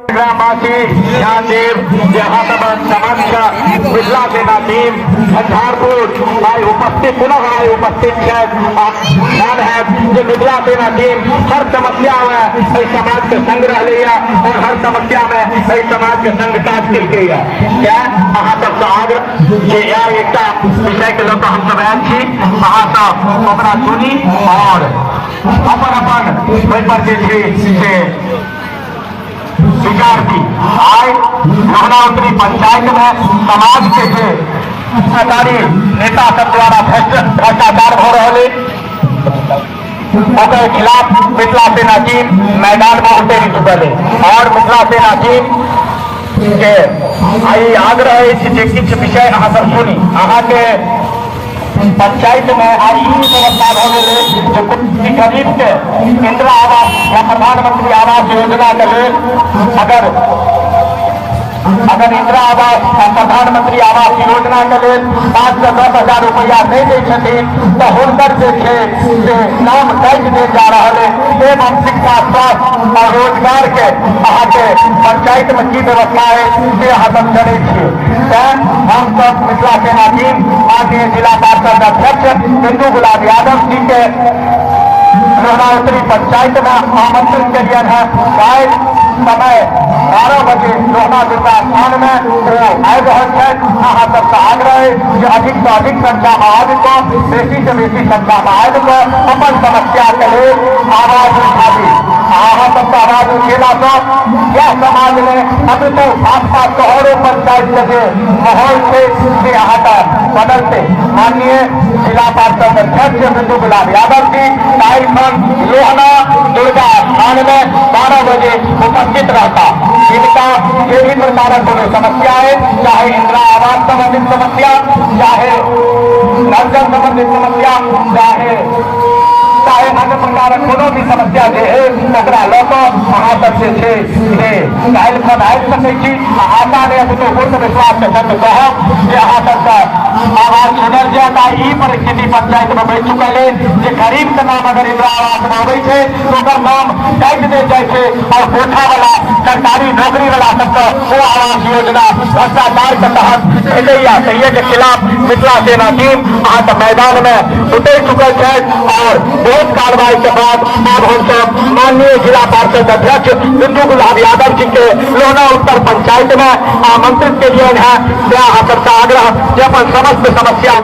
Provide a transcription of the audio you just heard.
ग्रामवासी ध्यान देव जे अहाँ सब समक्ष मिथिला सेना टीम झंझारपुर आइ उपस्थित, पुनः आइ उपस्थित छथि। आ ध्यान हैत जे मिथिला सेना टीम हर समस्या में एहि समाज के संग रहलैया और हर समस्या में एहि समाज के संग काज केलकैया। तें अहाँ सबसँ आग्रह जे इएह एकटा विषय के लऽ कऽ हमसब आयल छी, अहाँ सब ओकरा सुनी और अपन अपन ओहिपर जे छै से विचार दी। आइ लोहना उत्तरी पंचायत में समाज के जे सरकारी नेता सब द्वारा भ्रष्टाचार भऽ रहल अछि, ओकर खिलाफ मिथिला सेना टीम मैदान में उतरि चुकल अछि। और मिथिला सेना टीम के आइ आग्रह अछि जे किछु विषय अहाँ सब सुनी। अहाँके पंचायत में आइ ई व्यवस्था भऽ गेल अछि जे कोइ गरीब के इंदिरा आवास या प्रधानमंत्री आवास योजना के लेल अगर इंदिरा आवास या प्रधानमंत्री आवास योजना के लेल 5 से 10 हजार रुपया नहीं दै छथिन तऽ हुनकर जे छै से नाम काटि देल जा रहल अछि। एवं शिक्षा, स्वास्थ्य और रोजगार के अहाँके पंचायत में की व्यवस्था अछि से अहाँ सब जनै छियै। तैं हम सब मिथिला सेना टीम माननीय जिला पार्षद अध्यक्ष बिंदु गुलाब यादव जी के लोहना उत्तरी पंचायत में आमंत्रित केलियन है। काल्हि समय 12 बजे लोहना दुर्गा स्थान में ओ आबि रहल छथि। अहाँ सबसँ आग्रह अछि जे अधिक से अधिक संख्या में आबि कऽ, बेसी से बेसी संख्या में आबि कऽ अपन समस्या के लेल आवाज उठाबी। अहाँ सबके आवाज उठेलासँ यह समाज में अपितु आसपास के औरो पंचायत के जे माहौल छै से अहाँके बदलतै। माननीय जिला पार्षद अध्यक्ष बिंदु गुलाब यादव जी काल्हिखन लोहना दुर्गा स्थान में 12 बजे उपस्थित रहता। जिनका जे भी प्रकारक कोनो समस्या है, चाहे इंदिरा आवास संबंधित समस्या, चाहे नल जल संबंधित समस्या, चाहे चाहे अन्य प्रकारक कोनो भी समस्या जे है, ओकरा लऽ कऽ अहाँ सब जे छै से काल्हिखन आबि सकै छी। आ आशा नहि अपितु पूर्ण विश्वास के संग कहब जे अहाँ सबके आवाज सुनल जायत। आ ई परिस्थिति पंचायत में बनि चुकल अछि जे गरीब के नाम अगर इंदिरा आवास में अबै छै तऽ ओकर नाम काटि देल जाइ छै और कोठा वाला सरकारी नौकरी वाला सबके ओ आवास योजना भ्रष्टाचार के तहत भेटैया। तहिए के खिलाफ मिथिला सेना टीम अहाँके मैदान में उतरि चुकल छथि और बहुत कार्रवाई के बाद आब हमसब माननीय जिला पार्षद अध्यक्ष बिंदु गुलाब यादव जी के लोहना उत्तर पंचायत में आमंत्रित केलियनि हैं। तें अहाँ सबसँ आग्रह जे अपन समस्त समस्या